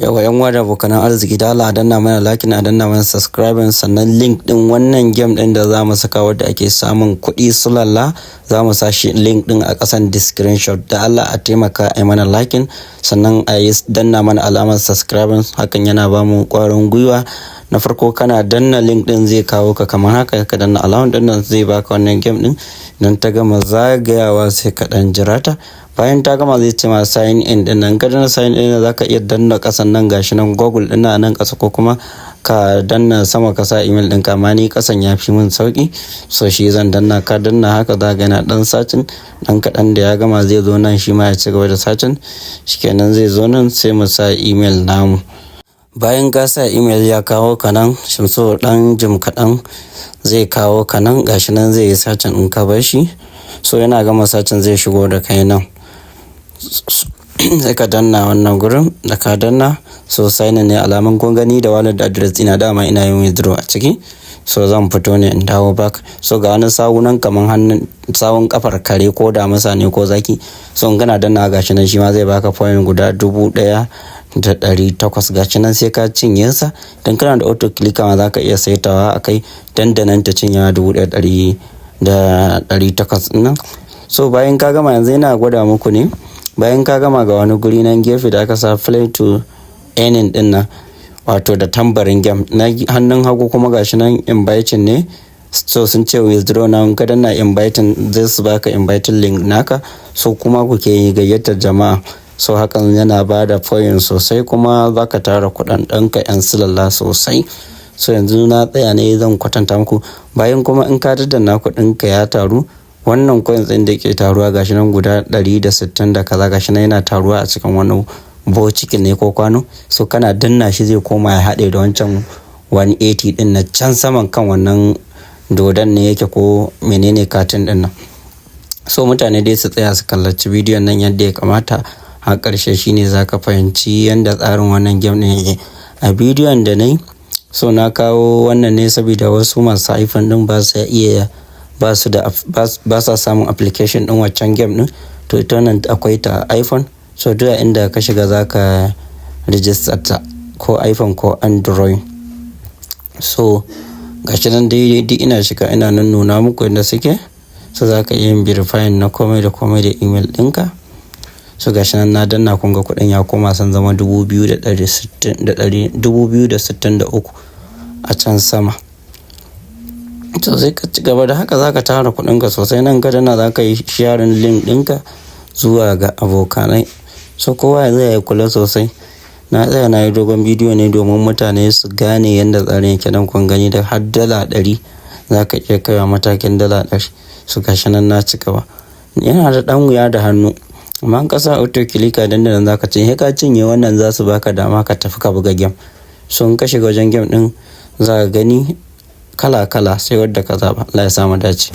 Yauwa, 'yan uwa da abokan arziki, da Allah a danna mana like, a danna mana subscribing. Sannan link din wannan game din da za mu saka, wadda ake samun kuɗi sulalla, za mu sa shi link din a ƙasan description. Da Allah a taimaka a yi mana like, sannan a yi danna mana alamar subscribing. Hakan yana ba mu ƙwarin gwiwa. Na farko, kana danna link din zai kawo ka kamar haka. Ka danna alamar din nan, zai baka wannan game din. Idan ta gama zagayawa, sai ka dan jira ta. Bayan ta gama, zai ce ma sign in din nan. Ka danna sign in, zaka iya danna kasan nan, gashi nan Google din nan kasa, ko kuma ka danna sama ka sa email ɗinka. Amma ni kasan ya fi min sauki, so shi zan danna. Ka danna haka, za ga yana dan searching dan kaɗan. Da ya gama, zai zo nan, shi ma ya ci gaba da searching. Shikenan, zai zo nan, sai mu sa email namu. Bayan ka sa email, ya kawo ka nan. So dan jim kaɗan zai kawo ka nan. Gashi nan zai yi searching in ka bar shi. So yana gama searching, zai shigo da kai nan, sai ka danna wannan gurin. Da ka danna, so sign ne alamun. Kun gani da wallet address ina, dama ina yin withdraw a ciki, so zan fito ne in dawo back. So ga wani sawu nan kaman hannun sawun kafar kare ko damisa ne ko zaki. So in kana danna, gashi nan shi ma zai baka point guda 1800. Gashi nan, sai ka cinye sa. Dan kana da auto clicker ma, zaka iya saitawa akai dandanan ta cinye 1800 nan. So bayan ka gama, yanzu ina gwada muku ne. Bayan ka gama, ga wani guri nan gefe da aka sa play to earning din nan, wato da tambarin game na hannun hagu. Kuma gashi nan inviting ne. So sun ce withdraw na. Ka danna inviting, zai su baka inviting link naka. So kuma kuke yi gayyatar jama'a, so hakan yana ba da point sosai, kuma zaka tara kuɗin ɗanka 'yan silalla sosai. So yanzu na tsaya ne zan kwatanta muku. Bayan kuma in ka daddanna, kuɗin ka ya taru. Wannan coins ɗin da ke taruwa, gashi nan guda 160 da kaza. Gashi nan yana taruwa a cikin wani bokiti ne ko kwano. So kana danna shi, zai koma ya haɗe da wancan 180 ɗin na can saman kan wannan dodon ne yake ko menene katin ɗin nan. So mutane dai su tsaya su kallaci bidiyon nan yadda ya kamata a ƙarshe, shine za ka fahimci yadda tsarin wannan game ɗin yake a bidiyon da na yi. So na kawo wannan ne saboda wasu masu iPhone ɗin ba su iya, ba su da, ba sa samun application ɗin waccan game ɗin. To ita wannan akwai ta iPhone, so duk inda ka shiga za ka register ta, ko iPhone ko Android. So gashi nan dai duk ina shiga ina nan nuna muku yadda suke. So za ka iya yin verifying na komai da komai da email ɗinka. So gashi nan na danna, kun ga kuɗin ya koma sun zama 2,063 a can sama. To sai ka ci gaba da haka, za ka tara kuɗinka sosai. Nan ka danna, za ka yi sharing link ɗinka zuwa ga abokanai. So kowa ya tsaya ya kula sosai. Na tsaya na yi dogon bidiyo ne domin mutane su gane yadda tsarin yake. Nan kun gani da har $100 za ka iya kaiwa matakin $100. So gashi nan na ci gaba. Yana da ɗan wuya da hannu, amma in ka sa auto clicker, dandanan za ka cinye. Ka cinye wannan, za su baka dama ka tafi ka buga game. So in ka shiga wajen game ɗin, za ka gani kala kala, sai wadda ka zaɓa. Allah ya sa mu dace.